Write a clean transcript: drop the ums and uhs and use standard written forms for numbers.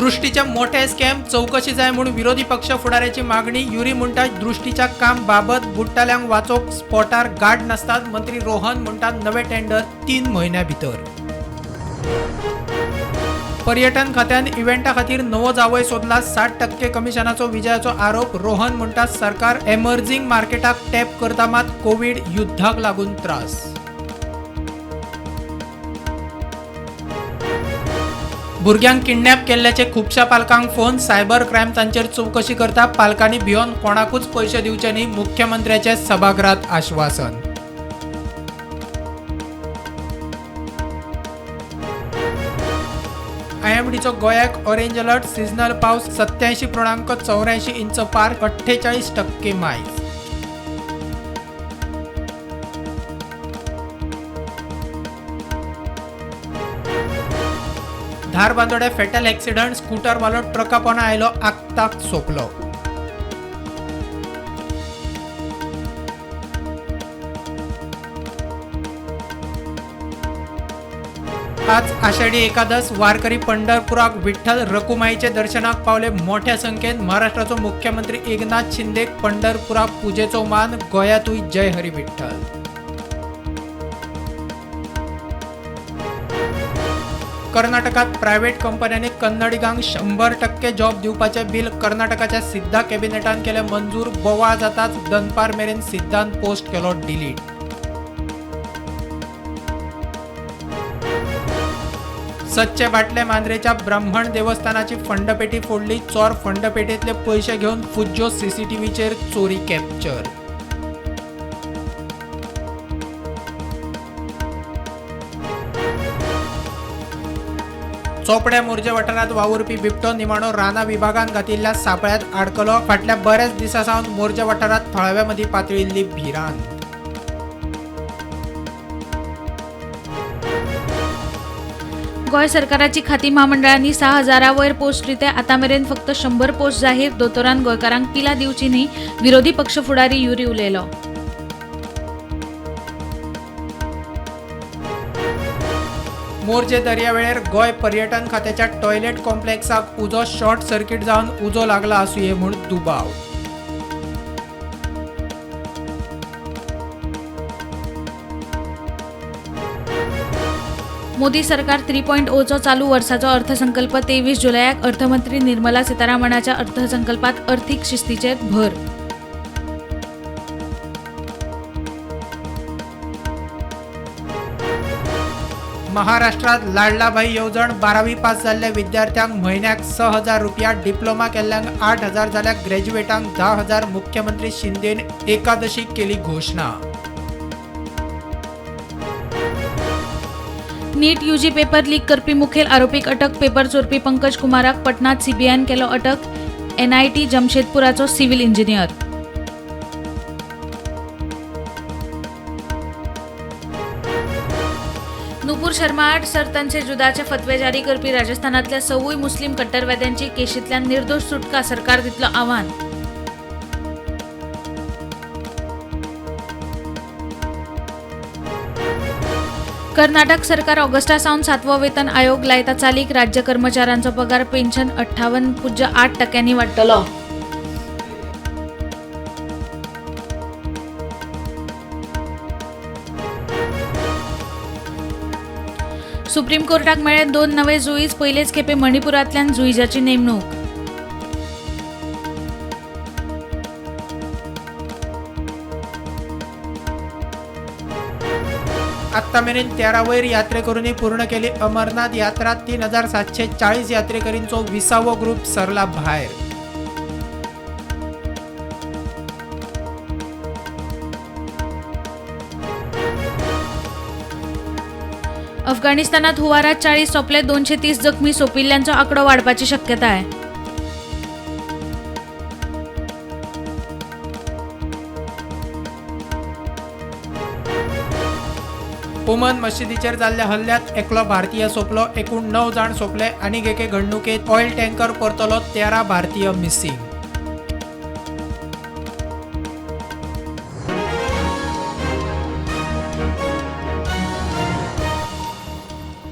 दृष्टीचे मोठे स्कॅम चौकशी जाय म्हूण विरोधी पक्ष फुडाऱ्याची मागणी. युरी म्हणटा दृष्टीच्या काम बाबत बुडटाल्यांक वाचोवंक स्पॉटार गार्ड नासतात. मंत्री रोहन म्हणटात नवे टेंडर 3 म्हयन्या भितर. पर्यटन खात्यान इव्हेंटा खातीर नवो जावय सोदला. 60% कमिशनाचो विजयाचो आरोप. रोहन म्हणटा सरकार एमर्जिंग मार्केटाक टॅप करता मात कोवीड युद्धाक लागून त्रास. भुरग्यांक किडनॅप केल्ल्याचे खुबश्या पालकांक फोन. सायबर क्रायम तांचेर चवकशी करता. पालकांनी भियोन कोणाकूच पयशे दिवचे न्ही, मुख्यमंत्र्याचे सभागृहात आश्वासन. आयएमडीचो गोंयाक ऑरेंज अलर्ट. सिजनल पावस 87.84 इंच पार, 48% मायज. धारबांदोड्या फेटल ॲक्सिडंट. स्कूटरवालो ट्रका पोंदा आयलो, आक्ताक सोंपलो. आज आषाढी एकादस. वारकरी पंढरपुराक विठ्ठल रखुमाईचे दर्शनाक पावले मोठ्या संख्येन. महाराष्ट्राचो मुख्यमंत्री एकनाथ शिंदेक पंढरपुराक पुजेचो मान. गोंयांतूय जय हरी विठ्ठल. कर्नाटकात प्रायव्हेट कंपन्यांनी कन्नडिगांक 100% जॉब दिवपाचें बिल कर्नाटकाच्या सिद्धा कॅबिनेटान केलें मंजूर. बोवाळ जाताच दनपार मेरेन सिद्धान पोस्ट केलो डिलीट. सदचे बाटले मांद्रेच्या ब्राह्मण देवस्थानाची फंडपेटी फोडली. चोर फंडपेटेंतले पयशे घेवन फुज्जो. सीसीटीव्हीचेर चोरी कॅप्चर. चोपड्या मोरजे वाठारांत वावुरपी बिबटो निमाणो राना विभागान घातिल्ल्या सापळ्यांत आडकलो. फाटल्या बऱ्याच दिसां सावन मोरजे वाठारांत थळाव्या मदीं पातळिल्ली भिरांत. गोंय सरकाराची खाती म्हामंडळांनी 6,000 वयर पोस्ट रिते, आतां मेरेन फक्त 100 पोस्ट जाहीर. दोतोरान गोंयकारांक पिलां दिवची न्ही, विरोधी पक्ष फुडारी युरी उलयलो. मोरजे दर्यावेळेर गोंय पर्यटन खात्याच्या टॉयलेट कॉम्प्लेक्साक उजो. शॉर्ट सर्किट जावन उजो लागला आसुये म्हूण दुबाव. मोदी सरकार 3.0चो चालू वर्साचो अर्थसंकल्प 23 जुलयाक. अर्थमंत्री निर्मला सीतारामणाच्या अर्थसंकल्पात अर्थीक शिस्तीचेर भर. महाराष्ट्रात लाडलाभाई येवजण. 12वी पास जाल्ल्या विद्यार्थ्यांक म्हयन्याक 6,000 रुपया, डिप्लोमा केल्ल्यांक 8,000 जाल्यार ग्रॅज्युएटांक 10,000. मुख्यमंत्री शिंदेन एकादशीक केली घोशणा. नीट यूजी पेपर लीक करपी मुखेल आरोपीक अटक. पेपर चोरपी पंकज कुमाराक पटनात सीबीआयन केलो अटक. एनआयटी जमशेदपुराचो सिव्हिल इंजिनियर. नुपूर शर्मा आड सरतनसे जुदाचे फतवे जारी करपी राजस्थानातल्या 6 मुस्लीम कट्टरवाद्यांची केशींतल्यान निर्दोष सुटका, सरकार दितलो आव्हान. कर्नाटक सरकार ऑगस्टा सावन 7वो वेतन आयोग लायता चालीक. राज्य कर्मचाऱ्यांचो पगार पेन्शन 58.8% वाडटलो. सुप्रीम कोर्टाक मेळ्ळे 2 नवे जुईज. पयलेच खेपे मणिपुरांतल्यान जुईजाची नेमणूक. आत्ता मेरेन 13 वयर यात्रेकरूंनी पूर्ण केली अमरनाथ यात्रा. 3,740 यात्रेकरींचो 20वो ग्रुप सरला भायर. अफगाणिस्तानात हुंवारात 40 सोंपले, 230 जखमी. सोंपिल्ल्यांचो आंकडो वाडपाची शक्यताय. ओमन मशिदीचेर जाल्ल्या हल्ल्यात एकलो भारतीय सोंपलो, एकूण 9 जाण सोंपले. आनीक एके घडणुकेंत ऑयल टँकर परतलो, 13 भारतीय मिसिंग.